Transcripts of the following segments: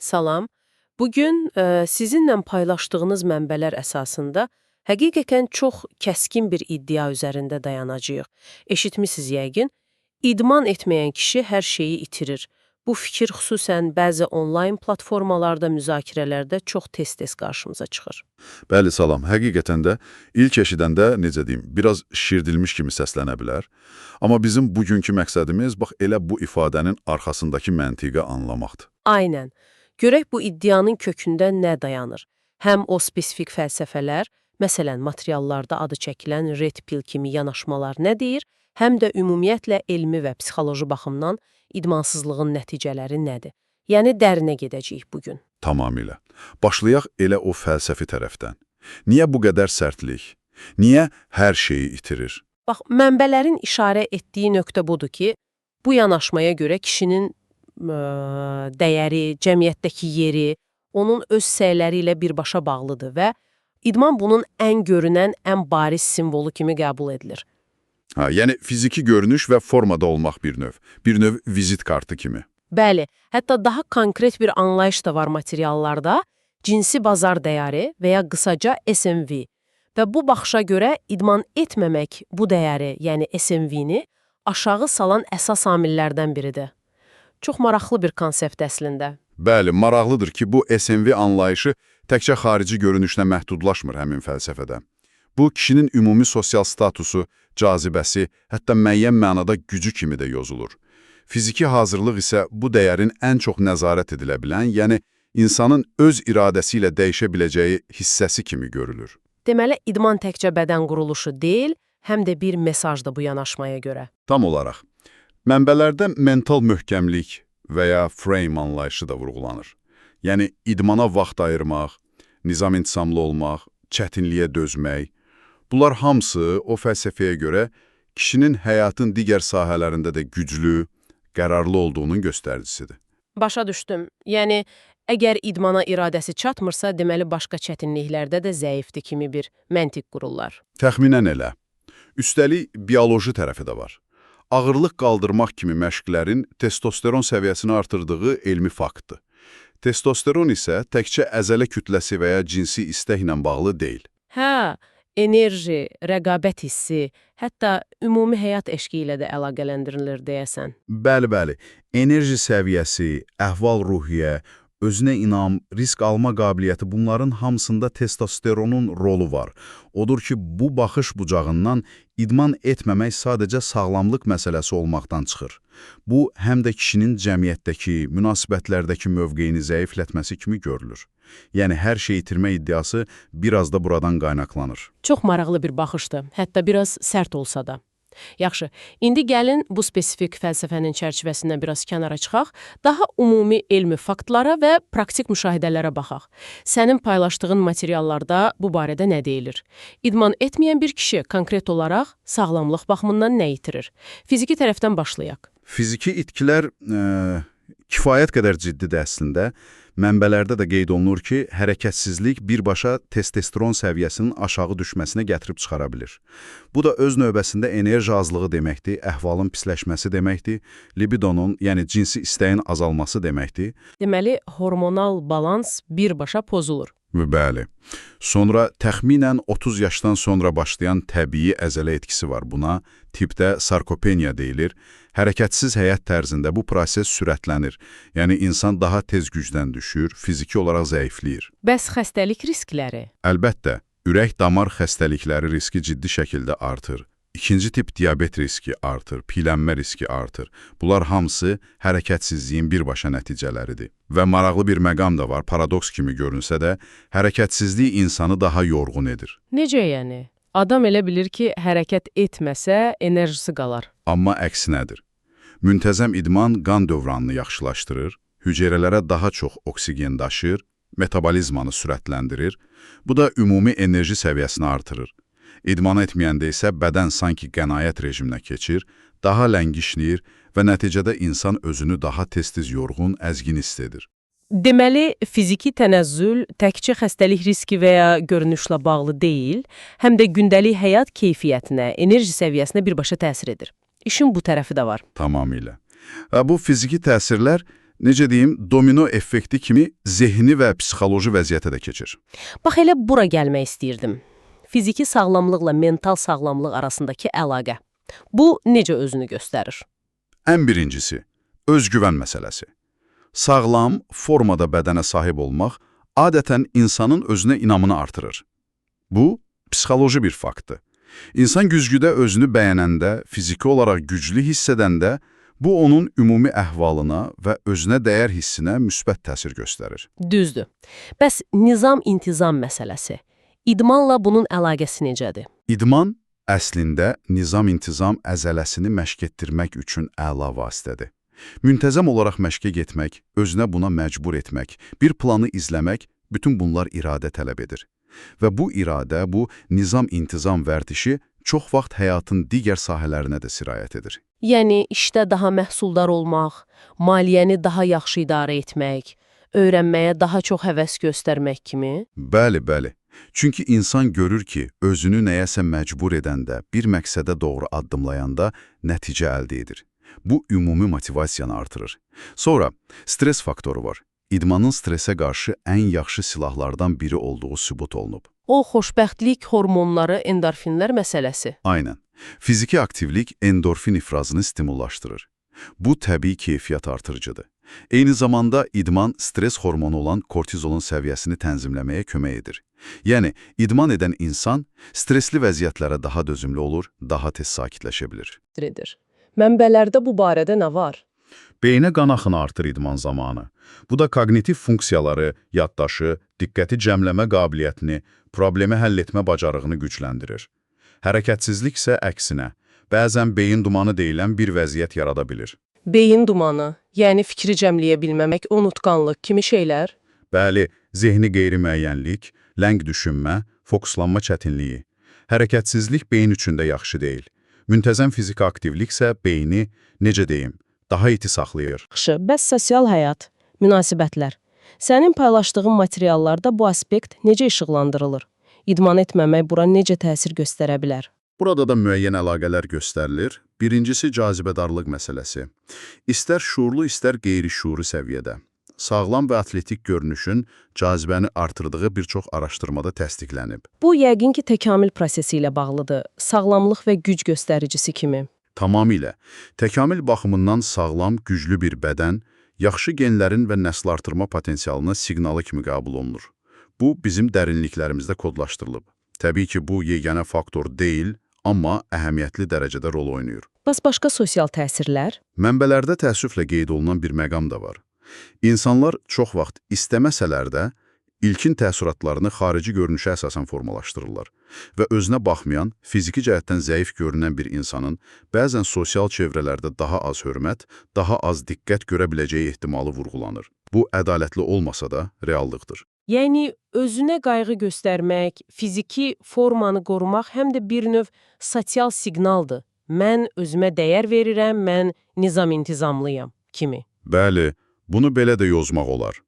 Salam. Bugün sizinlə paylaşdığınız mənbələr əsasında həqiqətən çox kəskin bir iddia üzərində dayanacağıq. Eşitmisiniz yəqin. İdman etməyən kişi hər şeyi itirir. Bu fikir xüsusən bəzi onlayn platformalarda, müzakirələrdə çox tez-tez qarşımıza çıxır. Bəli, salam. Həqiqətən də ilk eşidəndə, necə deyim, biraz şişirdilmiş kimi səslənə bilər. Amma bizim bugünkü məqsədimiz bax elə bu ifadənin arxasındakı məntiqi anlamaqdır. Aynən. Görək bu iddianın kökündə nə dayanır? Həm o spesifik fəlsəfələr, məsələn, materiallarda adı çəkilən red pill kimi yanaşmalar nə deyir, həm də ümumiyyətlə elmi və psixoloji baxımdan idmansızlığın nəticələri nədir? Yəni dərinə gedəcəyik bu gün. Tamamilə. Başlayaq elə o fəlsəfi tərəfdən. Niyə bu qədər sərtlik? Niyə hər şeyi itirir? Bax, mənbələrin işarə etdiyi nöqtə budur ki, bu yanaşmaya görə kişinin dəyəri, cəmiyyətdəki yeri, onun öz səyləri ilə birbaşa bağlıdır və idman bunun ən görünən, ən bariz simvolu kimi qəbul edilir. Ha, yəni fiziki görünüş və formada olmaq bir növ. Bir növ vizit kartı kimi. Bəli, hətta daha konkret bir anlayış da var materiallarda. Cinsi bazar dəyəri və ya qısaca SMV. Və bu baxışa görə idman etməmək bu dəyəri, yəni SMV-ni aşağı salan əsas amillərdən biridir. Çox maraqlı bir konsept əslində. Bəli, maraqlıdır ki, bu SMV anlayışı təkcə xarici görünüşlə məhdudlaşmır həmin fəlsəfədə. Bu, kişinin ümumi sosial statusu, cazibəsi, hətta müəyyən mənada gücü kimi də yozulur. Fiziki hazırlıq isə bu dəyərin ən çox nəzarət edilə bilən, yəni insanın öz iradəsi ilə dəyişə biləcəyi hissəsi kimi görülür. Deməli, idman təkcə bədən quruluşu deyil, həm də bir mesajdır bu yanaşmaya görə. Tam olaraq. Mənbələrdə mental möhkəmlik və ya frame anlayışı da vurğulanır. Yəni idmana vaxt ayırmaq, nizam-intizamlı olmaq, çətinliyə dözmək. Bunlar hamısı o fəlsəfəyə görə kişinin həyatın digər sahələrində də güclü, qərarlı olduğunun göstəricisidir. Başa düşdüm. Yəni, əgər idmana iradəsi çatmırsa, deməli başqa çətinliklərdə də zəifdir kimi bir məntiq qururlar. Təxminən elə. Üstəlik, bioloji tərəfi də var. Ağırlıq qaldırmaq kimi məşqlərin testosteron səviyyəsini artırdığı elmi faktdır. Testosteron isə təkcə əzələ kütləsi və ya cinsi istəklə bağlı deyil. Hə, enerji, rəqabət hissi, hətta ümumi həyat eşqi ilə də əlaqələndirilir deyəsən. Bəli, bəli. Enerji səviyyəsi, əhval-ruhiyyə, özünə inam, risk alma qabiliyyəti bunların hamısında testosteronun rolu var. Odur ki, bu baxış bucağından idman etməmək sadəcə sağlamlıq məsələsi olmaqdan çıxır. Bu, həm də kişinin cəmiyyətdəki, münasibətlərdəki mövqeyini zəiflətməsi kimi görülür. Yəni, hər şeyi itirmə iddiası biraz da buradan qaynaqlanır. Çox maraqlı bir baxışdır, hətta biraz sərt olsa da. Yaxşı, indi gəlin bu spesifik fəlsəfənin çərçivəsindən biraz kənara çıxaq, daha ümumi elmi faktlara və praktik müşahidələrə baxaq. Sənin paylaşdığın materiallarda bu barədə nə deyilir? İdman etməyən bir kişi konkret olaraq sağlamlıq baxımından nə itirir? Fiziki tərəfdən başlayaq. Fiziki itkilər kifayət qədər ciddidir əslində. Mənbələrdə də qeyd olunur ki, hərəkətsizlik birbaşa testosteron səviyyəsinin aşağı düşməsinə gətirib çıxara bilir. Bu da öz növbəsində enerji azlığı deməkdir, əhvalın pisləşməsi deməkdir, libidonun, yəni cinsi istəyin azalması deməkdir. Deməli, hormonal balans birbaşa pozulur. Bəli. Sonra təxminən 30 yaşdan sonra başlayan təbii əzələ etkisi var buna. Tipdə sarkopeniya deyilir. Hərəkətsiz həyat tərzində bu proses sürətlənir. Yəni insan daha tez gücdən düşür, fiziki olaraq zəifləyir. Bəs xəstəlik riskləri? Əlbəttə, ürək-damar xəstəlikləri riski ciddi şəkildə artır. İkinci tip diabet riski artır, piylənmə riski artır. Bunlar hamısı hərəkətsizliyin birbaşa nəticələridir. Və maraqlı bir məqam da var, paradoks kimi görünsə də, hərəkətsizlik insanı daha yorğun edir. Necə yəni? Adam elə bilir ki, hərəkət etməsə enerjisi qalar. Amma əksinədir. Müntəzəm idman qan dövranını yaxşılaşdırır, hüceyrələrə daha çox oksigen daşıyır, metabolizmanı sürətləndirir. Bu da ümumi enerji səviyyəsini artırır. İdman etməyəndə isə bədən sanki qənaət rejiminə keçir, daha ləng işləyir və nəticədə insan özünü daha tez-tez yorğun, əzgin hiss edir. Deməli, fiziki tənəzzül təkcə xəstəlik riski və ya görünüşlə bağlı deyil, həm də gündəlik həyat keyfiyyətinə, enerji səviyyəsinə birbaşa təsir edir. İşin bu tərəfi də var. Tamamilə. Və bu fiziki təsirlər Necə deyim, domino effekti kimi zehni və psixoloji vəziyyətə də keçir. Bax elə bura gəlmək istəyirdim. Fiziki sağlamlıqla mental sağlamlıq arasındakı əlaqə. Bu necə özünü göstərir? Ən birincisi, özgüvən məsələsi. Sağlam, formada bədənə sahib olmaq adətən insanın özünə inamını artırır. Bu, psixoloji bir faktdır. İnsan güzgüdə özünü bəyənəndə, fiziki olaraq güclü hiss edəndə, bu onun ümumi əhvalına və özünə dəyər hissinə müsbət təsir göstərir. Düzdür. Bəs nizam-intizam məsələsi. İdmanla bunun əlaqəsi necədir? İdman əslində nizam-intizam əzələsini məşq etdirmək üçün əla vasitədir. Müntəzəm olaraq məşqə getmək, özünə buna məcbur etmək, bir planı izləmək, bütün bunlar iradə tələb edir. Və bu iradə, bu nizam-intizam vərdişi çox vaxt həyatın digər sahələrinə də sirayət edir. Yəni işdə daha məhsuldar olmaq, maliyyəni daha yaxşı idarə etmək, öyrənməyə daha çox həvəs göstərmək kimi. Bəli, bəli. Çünki insan görür ki, özünü nəyəsə məcbur edəndə, bir məqsədə doğru addımlayanda nəticə əldə edir. Bu, ümumi motivasiyanı artırır. Sonra, stres faktoru var. İdmanın stresə qarşı ən yaxşı silahlardan biri olduğu sübut olunub. O xoşbəxtlik hormonları, endorfinlər məsələsi. Aynen. Fiziki aktivlik endorfin ifrazını stimullaşdırır. Bu, təbii keyfiyyət artırıcıdır. Eyni zamanda idman stres hormonu olan kortizolun səviyyəsini tənzimləməyə kömək edir. Yəni, idman edən insan stresli vəziyyətlərə daha dözümlü olur, daha tez sakitləşə bilir. Edir. Mənbələrdə bu barədə nə var? Beyinə qan axını artır idman zamanı. Bu da koqnitiv funksiyaları, yaddaşı, diqqəti cəmləmə qabiliyyətini, problemi həll etmə bacarığını gücləndirir. Hərəkətsizlik isə əksinə, bəzən beyin dumanı deyilən bir vəziyyət yarada bilir. Beyin dumanı, yəni fikri cəmləyə bilməmək, unutqanlıq kimi şeylər. Bəli, zehni qeyri-müəyyənlik, ləng düşünmə, fokuslanma çətinliyi. Hərəkətsizlik beyin üçün də yaxşı deyil. Müntəzəm fiziki aktivlik isə beyni, necə deyim, daha iti saxlayır. Yaxşı, bəs sosial həyat, münasibətlər. Sənin paylaşdığın materiallarda bu aspekt necə işıqlandırılır? İdman etməmək bura necə təsir göstərə bilər? Burada da müəyyən əlaqələr göstərilir. Birincisi cazibədarlıq məsələsi. İstər şuurlu, istər qeyri-şuuri səviyyədə. Sağlam və atletik görünüşün cazibəni artırdığı bir çox araşdırmada təsdiqlənib. Bu yəqin ki, təkamül prosesi ilə bağlıdır. Sağlamlıq və güc göstəricisi kimi. Tamamilə. Təkamül baxımından sağlam, güclü bir bədən, yaxşı genlərin və nəsl artırma potensialına siqnalı kimi qəbul olunur. Bu, bizim dərinliklərimizdə kodlaşdırılıb. Təbii ki, bu yeganə faktor deyil, amma əhəmiyyətli dərəcədə rol oynayır. Bəs başqa sosial təsirlər? Mənbələrdə təəssüflə qeyd olunan bir məqam da var. İnsanlar çox vaxt istəməsələr də ilkin təəssüratlarını xarici görünüşə əsasən formalaşdırırlar və özünə baxmayan, fiziki cəhətdən zəif görünən bir insanın bəzən sosial çevrələrdə daha az hörmət, daha az diqqət görə biləcəyi ehtimalı vurğulanır. Bu, ədalətli olmasa da reallıqdır. Yəni özünə qayğı göstərmək, fiziki formanı qorumaq həm də bir növ sosial siqnaldır. Mən özümə dəyər verirəm, mən nizam-intizamlıyam kimi. Bəli, bunu belə də yozmaq olar.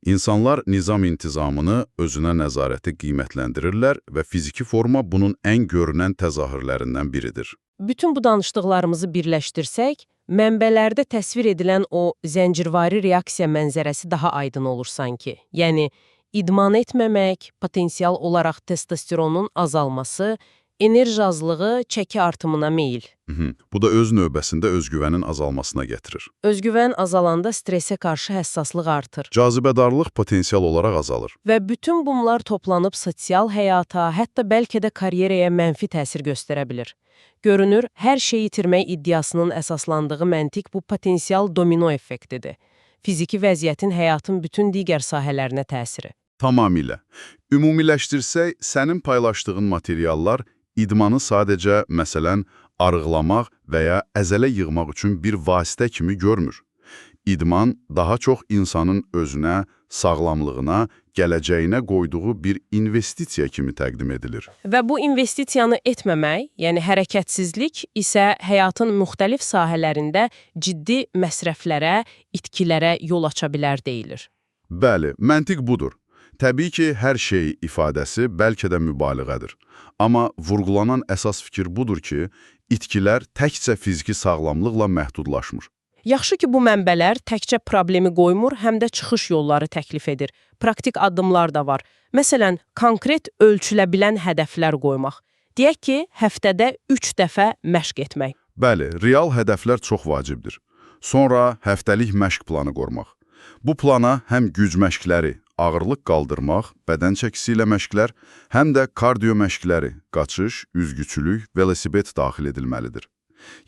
İnsanlar nizam-intizamını, özünə nəzarəti qiymətləndirirlər və fiziki forma bunun ən görünən təzahürlərindən biridir. Bütün bu danışdıqlarımızı birləşdirsək, mənbələrdə təsvir edilən o zəncirvari reaksiya mənzərəsi daha aydın olur sanki. Yəni, idman etməmək, potensial olaraq testosteronun azalması, enerji azlığı, çəki artımına meyil. Bu da öz növbəsində özgüvənin azalmasına gətirir. Özgüvən azalanda stresə qarşı həssaslıq artır. Cazibədarlıq potensial olaraq azalır. Və bütün bunlar toplanıb sosial həyata, hətta bəlkə də karyeraya mənfi təsir göstərə bilir. Görünür, hər şeyi itirmək iddiasının əsaslandığı məntiq bu potensial domino effektidir. Fiziki vəziyyətin həyatın bütün digər sahələrinə təsiri. Tamamilə. Ümumiləşdirsək, sənin paylaşdığın materiallar idmanı sadəcə, məsələn, arıqlamaq və ya əzələ yığmaq üçün bir vasitə kimi görmür. İdman daha çox insanın özünə, sağlamlığına, gələcəyinə qoyduğu bir investisiya kimi təqdim edilir. Və bu investisiyanı etməmək, yəni hərəkətsizlik isə həyatın müxtəlif sahələrində ciddi məsrəflərə, itkilərə yol aça bilər deyilir. Bəli, məntiq budur. Təbii ki, hər şey ifadəsi bəlkə də mübaliğədir. Amma vurğulanan əsas fikir budur ki, itkilər təkcə fiziki sağlamlıqla məhdudlaşmır. Yaxşı ki, bu mənbələr təkcə problemi qoymur, həm də çıxış yolları təklif edir. Praktik addımlar da var. Məsələn, konkret ölçülə bilən hədəflər qoymaq. Deyək ki, həftədə 3 dəfə məşq etmək. Bəli, real hədəflər çox vacibdir. Sonra həftəlik məşq planı qurmaq. Bu plana həm güc məşqləri, ağırlıq qaldırmaq, bədən çəkisi ilə məşqlər, həm də kardiyo məşqləri, qaçış, üzgüçülük, velosiped daxil edilməlidir.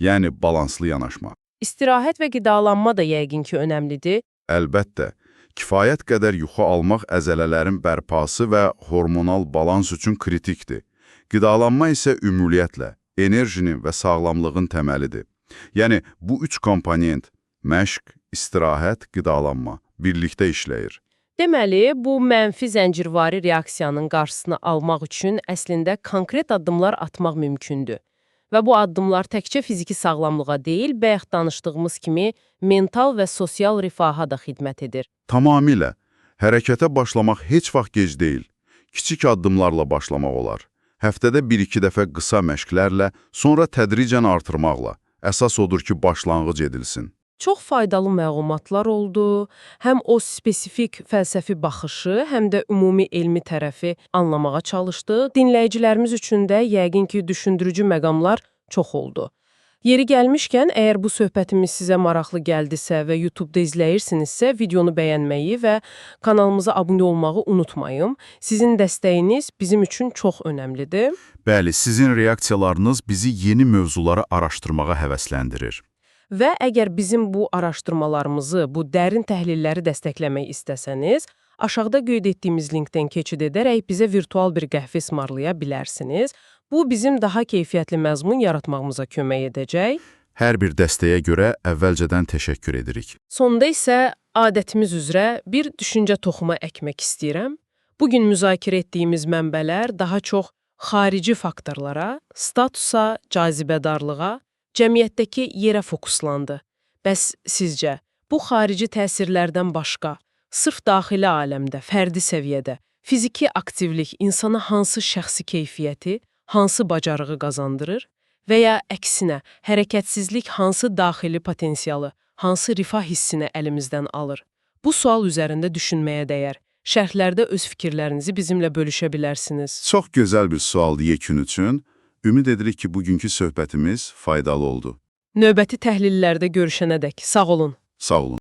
Yəni balanslı yanaşma. İstirahət və qidalanma da yəqin ki, önəmlidir. Əlbəttə, kifayət qədər yuxu almaq əzələlərin bərpası və hormonal balans üçün kritikdir. Qidalanma isə ümumiyyətlə enerjinin və sağlamlığın təməlidir. Yəni bu üç komponent məşq, istirahət, qidalanma birlikdə işləyir. Deməli, bu mənfi zəncirvari reaksiyanın qarşısını almaq üçün əslində konkret addımlar atmaq mümkündür. Və bu addımlar təkcə fiziki sağlamlığa deyil, bayaq danışdığımız kimi mental və sosial rifaha da xidmət edir. Tamamilə. Hərəkətə başlamaq heç vaxt gec deyil. Kiçik addımlarla başlamaq olar. Həftədə bir-iki dəfə qısa məşqlərlə, sonra tədricən artırmaqla. Əsas odur ki, başlanğıc edilsin. Çox faydalı məlumatlar oldu. Həm o spesifik fəlsəfi baxışı, həm də ümumi elmi tərəfi anlamağa çalışdı. Dinləyicilərimiz üçün də yəqin ki, düşündürücü məqamlar çox oldu. Yeri gəlmişkən, əgər bu söhbətimiz sizə maraqlı gəldisə və YouTube-da izləyirsinizsə, videonu bəyənməyi və kanalımıza abunə olmağı unutmayın. Sizin dəstəyiniz bizim üçün çox önəmlidir. Bəli, sizin reaksiyalarınız bizi yeni mövzuları araşdırmağa həvəsləndirir. Və əgər bizim bu araşdırmalarımızı, bu dərin təhlilləri dəstəkləmək istəsəniz, aşağıda qeyd etdiyimiz linkdən keçid edərək bizə virtual bir qəhvə ısmarlaya bilərsiniz. Bu bizim daha keyfiyyətli məzmun yaratmağımıza kömək edəcək. Hər bir dəstəyə görə əvvəlcədən təşəkkür edirik. Sonda isə adətimiz üzrə bir düşüncə toxumu əkmək istəyirəm. Bu gün müzakirə etdiyimiz mənbələr daha çox xarici faktorlara, statusa, cazibədarlığa, cəmiyyətdəki yerə fokuslandı. Bəs sizcə bu xarici təsirlərdən başqa, sırf daxili aləmdə, fərdi səviyyədə fiziki aktivlik insana hansı şəxsi keyfiyyəti, hansı bacarığı qazandırır və ya əksinə, hərəkətsizlik hansı daxili potensialı, hansı rifah hissini əlimizdən alır? Bu sual üzərində düşünməyə dəyər. Şərhlərdə öz fikirlərinizi bizimlə bölüşə bilərsiniz. Çox gözəl bir sualdı yekun üçün. Ümid edirik ki, bugünkü söhbətimiz faydalı oldu. Növbəti təhlillərdə görüşənədək sağ olun. Sağ olun.